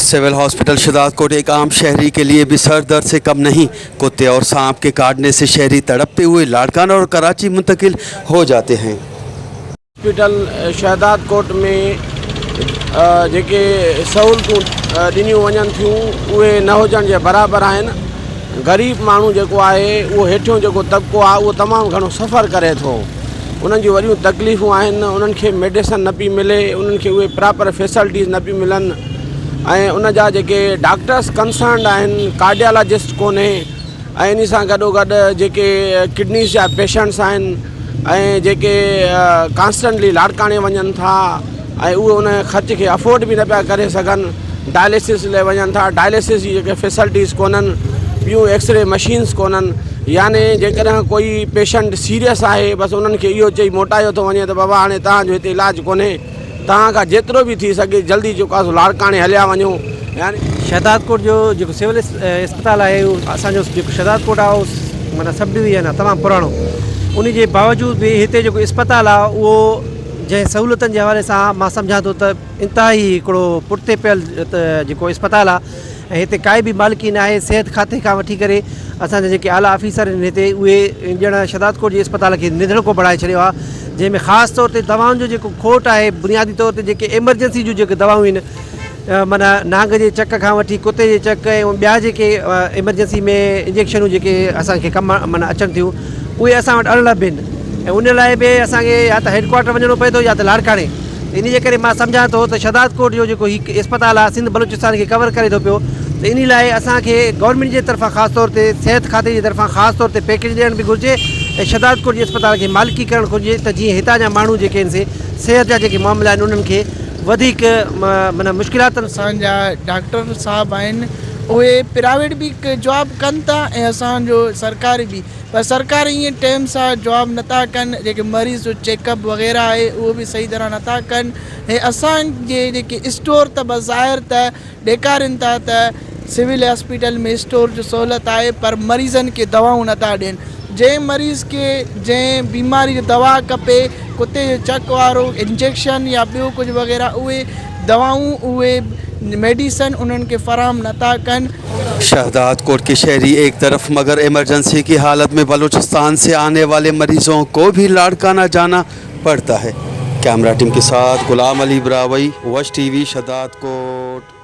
Civil hospital Shahdadkot एक आम शहरी के लिए भी सर दर्द से कम नहीं। कुत्ते और सांप के काटने से शहरी तड़पते हुए लाड़काना और कराची मुंतकिल हो जाते हैं। हॉस्पिटल شهدادڪوٽ ۾ جيڪي سهولتون ڏنيون وڃن ٿيون اهي نه هجڻ جي برابر آهن. غريب ماڻهو جيڪو آهي اهو هيٺيون جيڪو طبقو آهي اهو تمام گهڻو سفر ڪري ٿو انهن جون وڏيون تڪليفون آهن انهن کي ميڊيسن نه پئي ملي انهن کي اهي پراپر فيسلٽيز نه پيون ملن ۽ ان جا جيڪي ڊاڪٽرس ڪنسرنڊ آهن ڪارڊيالاجسٽ ڪونهي ۽ انهي سان گڏو گڏ جيڪي ڪڊنيز جا پيشنٽس آهن ۽ جيڪي ڪانسٽنٽلي لاڙڪاڻي وڃن ٿا ۽ اهي ان خرچ کي افورڊ به نه پيا ڪري سگهن ڊائليسس لاء وڃن ٿا ڊائليسس جي جيڪي فيسلٽيز ڪونهن ٻيون ايڪسري مشينس ڪونهن يعني جيڪڏهن ڪوئي پيشنٽ سيريس آهي بس انهن کي اهو چئي موٽايو ٿو وڃي ته بابا هاڻي توهان جو هتي علاج ڪونهي توهان کان جيترو به ٿي سگهي جلدي جيڪو آهي سو لاڙڪاڻي هليا وڃو يعني. شهدادڪوٽ جو جيڪو سول اسپتال آهي اهو اسان جو جيڪو شهدادڪوٽ آهي اهو معنيٰ سب ڊويزن آهي تمام پراڻو ان جي باوجود به هتي جيڪو اسپتال آهي اهو جنهن سهولتن جي حوالي سان مان سمجهان ٿو ته انتهائي هڪڙو پٺتي پيل جيڪو اسپتال آهي ۽ هتي ڪائي به مالڪي ناهي صحت کاتي کان وٺي ڪري اسان جا جيڪي اعليٰ آفيسر آهن هتي اهي ڄڻ شهدادڪوٽ جي اسپتال کي نڌڻڪو بڻائي ڇڏيو آهي جنهن ۾ خاص طور تي دوائن جو جيڪو کوٽ آهي بنيادي طور تي جيڪي ايمرجنسي جون جيڪي دوائون آهن معنيٰ نانگ جي چڪ کان وٺي ڪتي جي چڪ ۽ ٻيا جيڪي ايمرجنسي ۾ انجيڪشنون جيڪي اسان کي ڪم معنيٰ اچن ٿيون اهي اسان وٽ اڻلڀ آهن ۽ ان لاء به اسان کي يا ته هيڊ ڪوارٽر وڃڻو پئي ٿو يا ته لاڙڪاڻي انهي جي ڪري مان سمجهان ٿو ته شهدادڪوٽ جو جيڪو هي اسپتال آهي سنڌ بلوچستان کي ڪور ڪري ٿو پيو ته انهي لاء اسان کي گورنمينٽ جي طرفان خاص طور تي صحت کاتي جي طرفان خاص طور تي پيڪيج ڏيڻ به گهرجي ۽ شهدادڪوٽ جي اسپتال کي مالڪي ڪرڻ گهرجي ته جيئن هتان جا ماڻهو جيڪي آهن سي صحت جا جيڪي معاملا آهن انهن کي وڌيڪ معنيٰ مشڪلاتن اسان جا ڊاڪٽر صاحب آهن اهي پرائيويٽ به جاب ڪن ٿا ۽ اسان جو سرڪاري به پر سرڪار ائين ٽيم سان جواب نٿا ڪن جيڪي مريض جو چيڪ اپ وغيره آهي اهو به صحيح طرح نٿا ڪن ۽ اسان جي جيڪي اسٽور ته بظاهر ته ڏيکارين ٿا ته سول هاسپيٽل ۾ اسٽور جو سهولت آهي پر مريضن کي دوائون نٿا ڏين جنهن مريض کي جنهن بيماري جو دوا کپي ڪتي جو چڪ وارو انجيڪشن يا ٻيو ڪجهه وغيره اهي دوائون اهي ميڊيسن انهن کي فراهم نٿا ڪن. شهدادڪوٽ के शहरी एक तरफ मगर इमरजेंसी की हालत में बलूचिस्तान से आने वाले मरीजों को भी लाड़काना जाना पड़ता है। कैमरा टीम के साथ गुलाम अली ब्रावई, वश टीवी, शहदादकोट।